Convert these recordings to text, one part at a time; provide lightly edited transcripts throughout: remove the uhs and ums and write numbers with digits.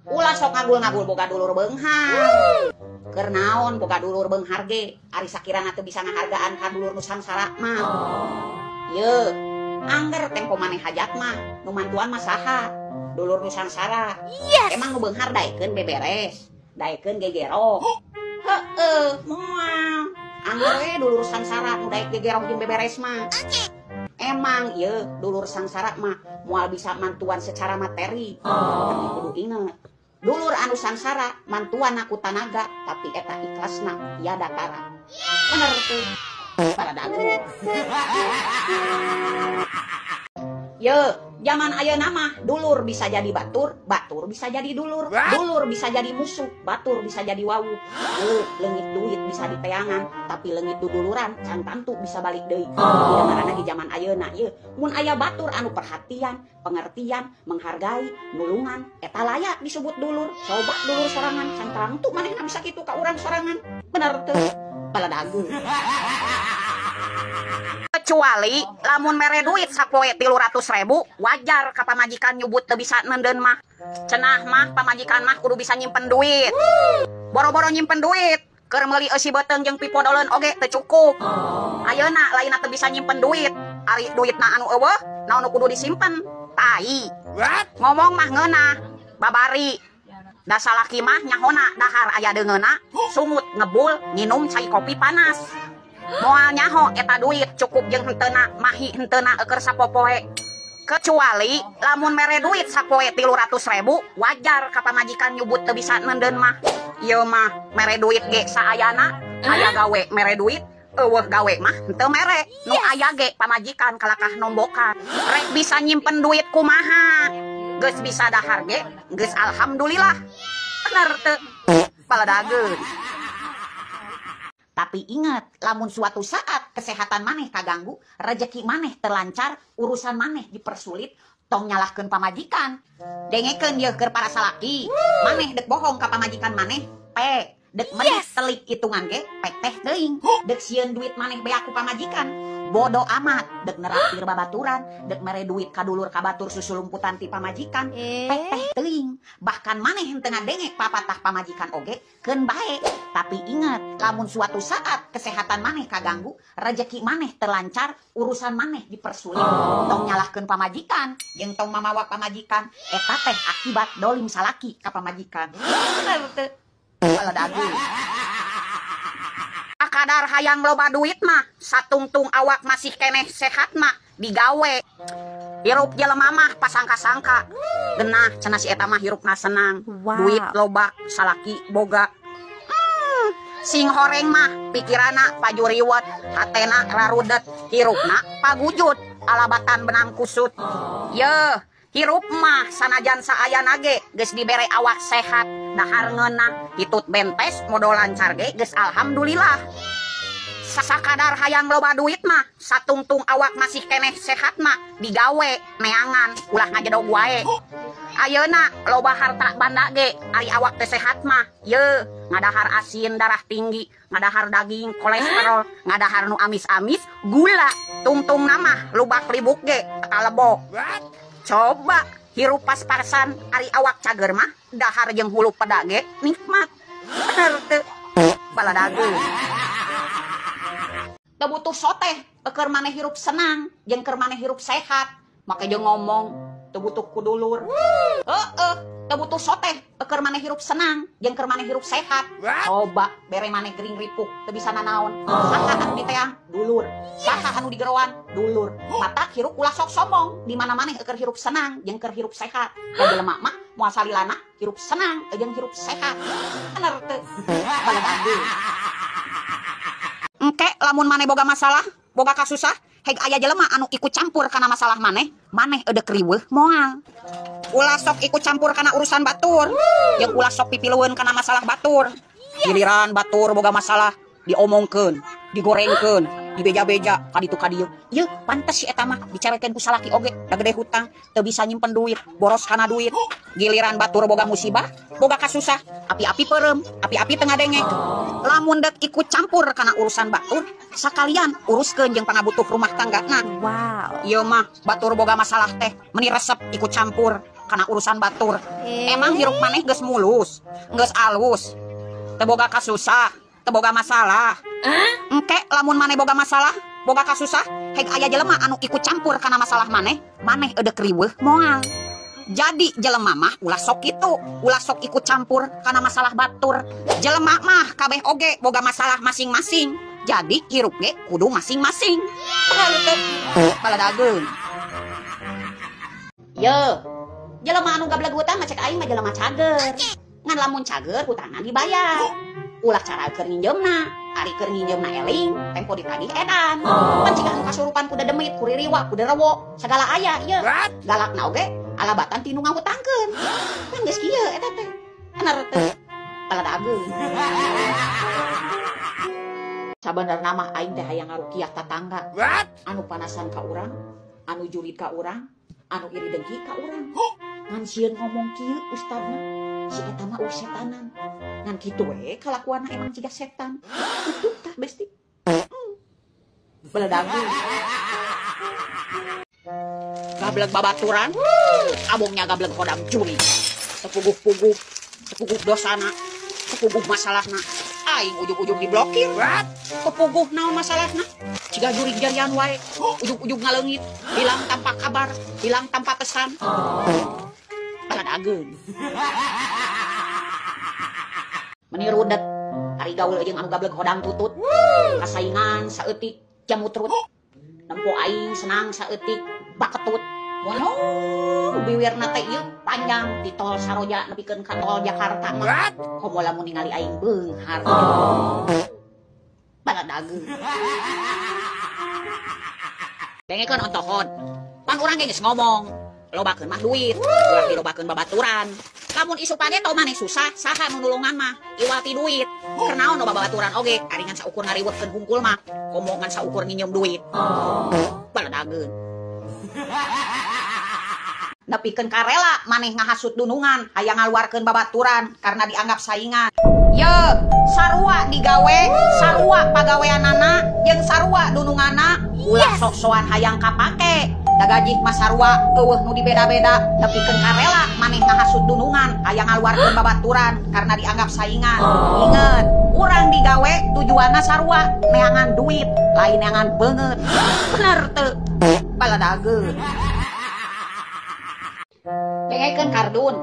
Ulah sok ngagul-ngagul boga dulur beunghar. Keur naon boga dulur beunghar ge, ari sakirana teu bisa ngahargaan ka dulur nu sangsara mah. Ye, angger tempo maneh hajat mah, nu mantuan mah saha? Dulur nu sangsara. Yes. Emang nu beunghar daekeun beberes, daekeun gegero. Heeh, moal. Angger we dulur sangsara nu daek gegero jeung beberes mah. Emang ye dulur sangsara mah moal bisa mantuan secara materi. Tapi kudu inget, dulur anu sangsara mantuan ku tanaga, tapi eta ikhlasna tiada tara. Bener tuh. Para dagu. Ye, zaman ayeuna mah dulur bisa jadi batur, batur bisa jadi dulur, dulur bisa jadi musuh, batur bisa jadi wawuh. Ye, leungit duit bisa diteangan, tapi leungit duduluran can tantu bisa balik deui. Ieu ngaranna di zaman ayeuna ye, mun aya batur anu perhatian, pengertian, menghargai, nulungan, eta layak disebut dulur. Coba dulur sorangan can tangtu manehna bisa kitu ka urang sorangan. Bener teu? Baladagu. Kecuali lamun mere duit sapoe 300.000 wajar ka pamajikan nyubut teu bisa nendeun mah. Cenah mah pamajikan mah kudu bisa nyimpen duit. Boro-boro nyimpen duit, keur meuli eusi beuteung jeung pipodoleun oge teu cukup. Ayeuna lainna teu bisa nyimpen duit, ari duitna anu eueuh, naon nu kudu disimpen? Tai. Ngomong mah ngeunah, babari. Da salaki mah nyahona dahar aya deungeuna, sungut ngebul nginum cai kopi panas. Moal nyaho eta duit cukup jeung henteuna, mahi henteuna eukeun sapopoe. Kecuali lamun mere duit sapoe 300.000 wajar ka pamajikan nyubut teu bisa nendeun mah. Ieu mah mere duit ge saayana, aya gawe mere duit, eueuh gawe mah henteu mere. Nu aya ge pamajikan kalakah nombokan. Rek bisa nyimpen duit kumaha? Geus bisa dahar ge, geus alhamdulillah. Bener teu? Baladageun. Tapi ingat, lamun suatu saat kesehatan maneh kaganggu, rejeki maneh terlancar, urusan maneh dipersulit, tong nyalahkeun pamajikan. Dengekeun yeuh keur para salaki, maneh dek bohong ka pamajikan maneh, pe dek meneh telik hitungan ge, peteh teuing. Dek sieun duit maneh beak ku pamajikan. Bodo amat, dek neraktir babaturan, dek mere duit ka dulur ka batur susulumputan ti pamajikan, peteh teuing. Bahkan maneh henteu ngadenge papatah pamajikan oge, keun bae. Tapi ingat, lamun suatu saat kesehatan maneh kaganggu, rejeki maneh terlancar, urusan maneh dipersulit, tong nyalahkeun pamajikan, jeung tong mamawa pamajikan, eta teh akibat dolim salaki ka pamajikan. Bener teu? Baladagu. Kadar hayang loba duit mah, satungtung awak masih keneh sehat mah, digawe. Hirup jelema mah pasangka-sangka. Genah cenah si eta mah hirupna senang. Wow. Duit loba, salaki boga. Sing horeng mah pikirana pajuriwet, hatena rarudet, hirupna pagujud, alabatan benang kusut. Yeuh, hirup mah sanajan saayana ge geus dibere awak sehat, dahar ngeunah, hitut bentes, modal lancar ge geus alhamdulillah. Sakadar hayang loba duit mah, satungtung awak masih keneh sehat mah, digawe neangan, ulah ngajedog wae. Ayeuna loba harta banda ge, ari awak teh sehat mah, yeuh, ngadahar asin darah tinggi, ngadahar daging kolesterol, ngadahar nu amis-amis gula, tungtung nama lubak libuk ge kalebok. Coba hirup pas-pasan ari awak cager mah, dahar jeung hulu peda ge nikmat. Bener teu? Baladagu. Teu butuh soteh keur maneh hirup senang jeung keur maneh hirup sehat. Make jeung ngomong teu butuh ku dulur. Heeh, teu butuh soteh keur maneh hirup senang jeung keur maneh hirup sehat. Coba bere maneh gering ripuk teu bisa nanaon. Saha anu diteang dulur, saha anu digeroan dulur. Matak hirup ulah sok sombong, di mana maneh keur hirup senang jeung keur hirup sehat. Da jelema mah moal salilana hirup senang jeung hirup sehat. Bener teu? Baladagu. Engke lamun maneh boga masalah, boga kasusah, heg aya jelema anu ikut campur kana masalah maneh, maneh eudek riweuh moal. Ulah sok ikut campur kana urusan batur, jeung ulah sok pipilueun kana masalah batur. Giliran batur boga masalah diomongkeun, digorengkeun, dibeja-beja ka ditu ka dieu. Yeuh, pantes si eta mah dicarekeun ku salaki oge, da gede hutang, teu bisa nyimpen duit, boros kana duit. Giliran batur boga musibah, boga kasusah, api-api peureum, api-api teu ngadenge. Lamun dek ikut campur kana urusan batur, sakalian uruskeun jeung pangabutuh rumah tanggana. Wow. Ieu mah batur boga masalah teh, meni resep ikut campur. kana urusan batur. Emang hirup maneh geus mulus, geus alus. Teu boga kasusah, teu boga masalah. Engke lamun maneh boga masalah, boga kasusah, heg aya jelema anu ikut campur kana masalah maneh, maneh eudek riweuh moal. Jadi jelema mah ulah sok kitu, ulah sok ikut campur kana masalah batur. Jelema mah kabeh oge boga masalah masing-masing. Jadi hirup ge kudu masing-masing. Baladageun. Ye, jelema anu gableg hutang mah cek aing mah jelema cager. Ngan lamun cager hutangna dibayar. Ulah cara keur nginjeumna, ari keur nginjeumna eling, tempo ditagih edan. Pan ciga anu kasurupan kuda demit, kuririwa, kuda rewo, sagala aya ieu. Galakna oge alabatan ti nu ngahutangkeun. Pan geus kieu eta teh. Bener teh. Baladageun. Sabenerna mah aing teh hayang ngarukiah tatangga. Anu panasan ka urang, anu jurid ka urang, anu iri dengki ka urang. Ngan sieun ngomong kieu ustadna, si eta mah eueuh setanan. Ngan kitu we kalakuanna emang ciga setan. Tutup tah besti. Beledageun. Gableg babaturan, abongnya gableg hodam curi. Tepuguh-puguh, tepuguh dosana, tepuguh masalahna. Aing ujug-ujug diblokir. Tepuguh naon masalahna? Ciga jurig jarian wae, ujug-ujug ngaleungit, hilang tanpa kabar, hilang tanpa pesan. Baladageun. Meni rudet, ari gaul jeung anu gableg hodam tutut. Kasaingan saeutik jamutrut. Nempo aing senang saeutik baketut. Monyong biwirna teh ieu panjang di tol Saroja nepikeun ka tol Jakarta mah. Komo lamun ningali aing beunghar. Baladageun. Dengekeun ontohon. Pan urang ge geus ngomong, lobakeun mah duit, ulah dilobakeun babaturan. Lamun isupan tau maneh susah, saha nu nulungan mah, iwal ti duit. Keur naon loba babaturan oge, ari ngan saukur ngariweuhkeun hungkul mah, komo ngan saukur nginjem duit. Baladageun. Nepikeun karela maneh ngahasut dunungan, hayang ngaluarkeun babaturan karena dianggap saingan. Ye, sarua digawe, sarua pagaweanana, jeung sarua dununganna, ulah sok-sokan hayang kapake. Da gajih mah sarua eueuh nu dibeda-beda, nepikeun karela maneh ngahasut dunungan, hayang ngaluarkeun babaturan karena dianggap saingan. Inget, urang digawe tujuanna sarua, neangan duit, lain neangan beungeut. Bener teu? Baladageun. Dengekeun kardun,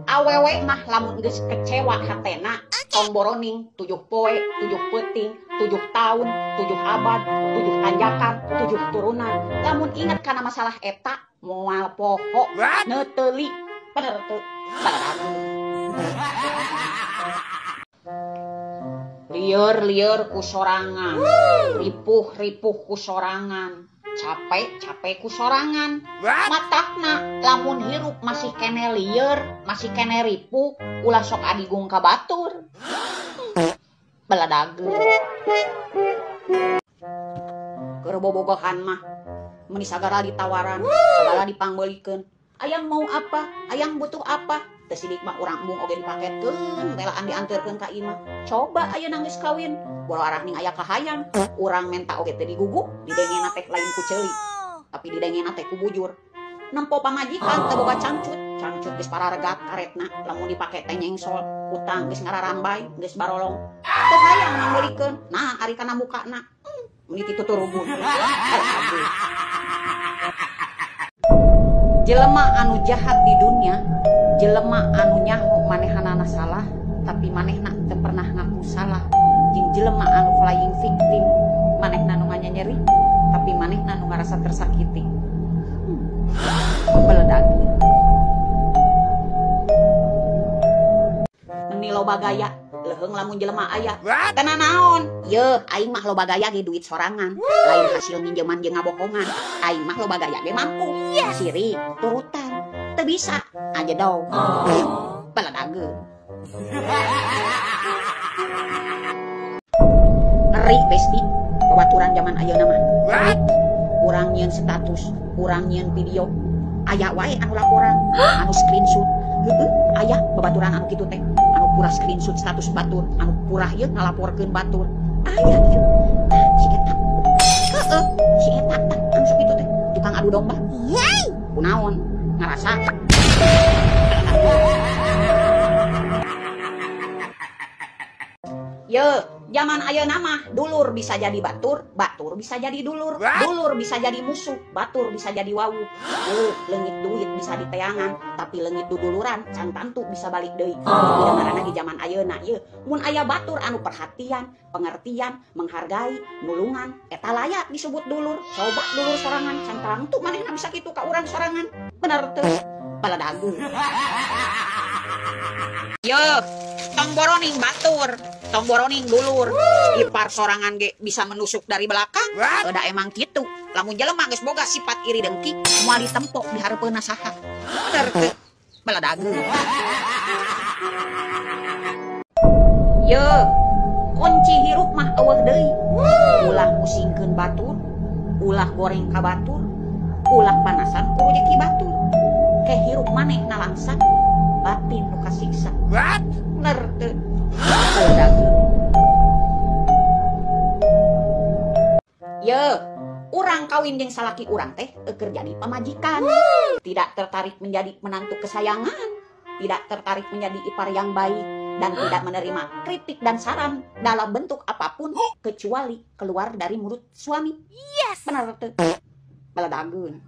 awewe mah lamun geus kecewa hatena, tong boroning 7 poe, 7 peuting, 7 tahun, 7 abad, 7 tanjakan, 7 turunan. Lamun inget kana masalah eta, moal poho, neuteuli, bener teu? Baladageun. Lieur-lieur ku sorangan, ripuh-ripuh ku sorangan, capek-capek ku sorangan. Matakna lamun hirup masih kene lieur, masih kene ripuh, ulah sok adigung ka batur. Baladageun. Keur bobogohan mah meuni sagala ditawaran, sagala dipangbeulikeun. Ayang mau apa? Ayang butuh apa? Teu sidik mah urang embung oge dipaketkeun, relaan dianterkeun ka imah. Coba ayeuna geus kawin, boro arah ning aya kahayang, urang menta oge teu digugu, didengena teh lain ku ceuli, tapi didengena teh ku bujur. Nempo pamajikan teu boga cangcut, cangcut geus pararegat karetna, lamun dipake teh nyengsol, utang geus ngararambai, geus barolong. Teu hayang mangbeulikeun, nah ari kana mukana, meuni tituturubun. Jelema anu jahat di dunia, jelema anu nyaho manehanana salah, tapi manehna teu pernah ngaku salah. Jeung jelema anu flying victim, manehna nu nganyeri, tapi manehna nu ngarasa tersakiti. Beledageun. Meni loba gaya, leuheung lamun jelema aya. Teu naon? Yeuh, aing mah loba gaya ge duit sorangan, lain hasil minjeman jeung ngabohongan. Aing mah loba gaya ge mampu. Sirik, turutan, teu bisa aja dong. Baladageun. Ngeri besti, babaturan zaman ayeuna mah. Urang nyieun status, urang nyieun video, aya wae anu laporan, anu screenshot. Heueuh, aya babaturan anu kitu teh, anu pura screenshot status batur, anu pura ieu ngalaporkeun batur. Aya ieu. Tah si eta. Heueuh, si eta tah anu sok kitu teh, tukang adu domba. Kunaon ngarasa. Ye, zaman ayeuna mah dulur bisa jadi batur, batur bisa jadi dulur, dulur bisa jadi musuh, batur bisa jadi wawuh. Ye, leungit duit bisa diteangan, tapi leungit duduluran can tantu bisa balik deui. Tapi ngaranna di zaman ayeuna ye, mun aya batur anu perhatian, pengertian, menghargai, nulungan, eta layak disebut dulur. Coba dulur sorangan can tangtu manehna bisa kitu ka urang sorangan. Bener teu? Baladagu. Ye, tong boroning batur, tong boroning dulur. Ipar sorangan ge bisa menusuk dari belakang. Da emang kitu. Lamun jelema geus boga sifat iri dengki, moal ditempok di hareupeunna saha. Bener teu? Baladagu. Ye, kunci hirup mah eueuh deui. Ulah musingkeun batur, ulah goreng ka batur, ulah panasan ku rejeki batur. Ke hirup maneh nalangsa, batin nu kasiksa. Bener teu? Baladagu. Ye, urang kawin jeung salaki urang teh keur jadi pamajikan. Tidak tertarik menjadi menantu kesayangan, tidak tertarik menjadi ipar yang baik, dan tidak menerima kritik dan saran dalam bentuk apapun kecuali keluar dari mulut suami. Yes. Benar teu? Baladageun.